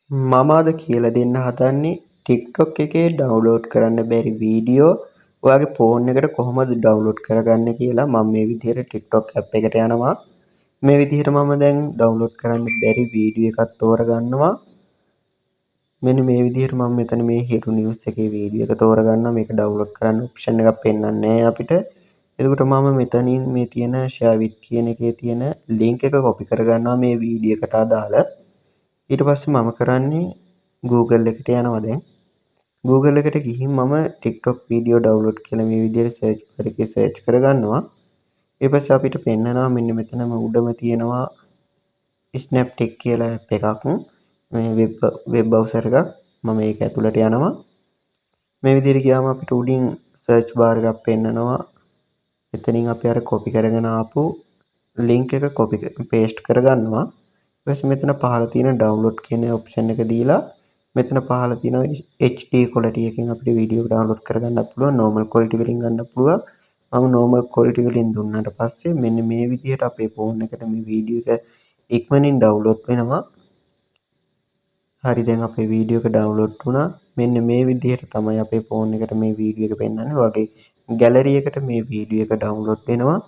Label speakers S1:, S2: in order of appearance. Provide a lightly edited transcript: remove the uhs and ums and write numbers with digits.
S1: මම අද කියලා දෙන්න හදන්නේ ටික්ටොක් එකේ ඩවුන්ලෝඩ් කරන්න බැරි වීඩියෝ ඔයාගේ ෆෝන් එකට කොහොමද ඩවුන්ලෝඩ් කරගන්නේ කියලා. මම මේ විදිහට ටික්ටොක් ඇප් එකට යනවා. මේ විදිහට මම දැන් ඩවුන්ලෝඩ් කරන්න බැරි වීඩියෝ එකක් තෝරගන්නවා. මෙන්න මේ විදිහට මම මෙතන මේ හිරු නිවුස් එකේ වීඩියෝ එක තෝරගන්නවා. මේක ඩවුන්ලෝඩ් කරන්න ඔප්ෂන් එකක් පෙන්වන්නේ නැහැ අපිට. එතකොට මම මෙතනින් මේ තියෙන ෂෙයා විත් කියන එකේ තියෙන ලින්ක් එක කොපි කරගන්නවා මේ වීඩියෝ එකට අදාළ. ඊට පස්සේ මම කරන්නේ Google එකට යනවා. දැන් Google එකට ගිහින් මම TikTok video download කියලා මේ විදිහට සර්ච් බාර් එකේ සර්ච් කරගන්නවා. ඊට පස්සේ අපිට පෙන්නනවා මෙන්න මෙතනම උඩම තියෙනවා Snaptik කියලා ඇප් එකක්. මේ වෙබ් වෙබ් බ්‍රවුසර් එකක්. මම ඒක ඇතුළට යනවා. මේ විදිහට ගියාම අපිට උඩින් සර්ච් බාර් එකක් පෙන්නනවා. එතනින් අපි අර කොපි කරගෙන ආපු ලින්ක් එක කොපි පේස්ට් කරගන්නවා. ඊට පස්සේ මෙතන පහළ තියෙන ඩවුන්ලෝඩ් කියන ඔප්ෂන් එක දීලා මෙතන පහළ තියෙන HD quality එකෙන් අපිට වීඩියෝ එක ඩවුන්ලෝඩ් කරගන්නත් පුළුවන්, නෝමල් ක්වොලිටි වලින් ගන්නත් පුළුවන්. මම නෝමල් ක්වොලිටි වලින් දුන්නාට පස්සේ මෙන්න මේ විදිහට අපේ ෆෝන් එකට මේ වීඩියෝ එක ඉක්මනින් ඩවුන්ලෝඩ් වෙනවා. හරි, දැන් අපේ වීඩියෝ එක ඩවුන්ලෝඩ් වුණා. මෙන්න මේ විදිහට තමයි අපේ ෆෝන් එකට මේ වීඩියෝ එක පෙන්වන්නේ. ඔයාගේ ගැලරි එකට මේ වීඩියෝ එක ඩවුන්ලෝඩ් වෙනවා.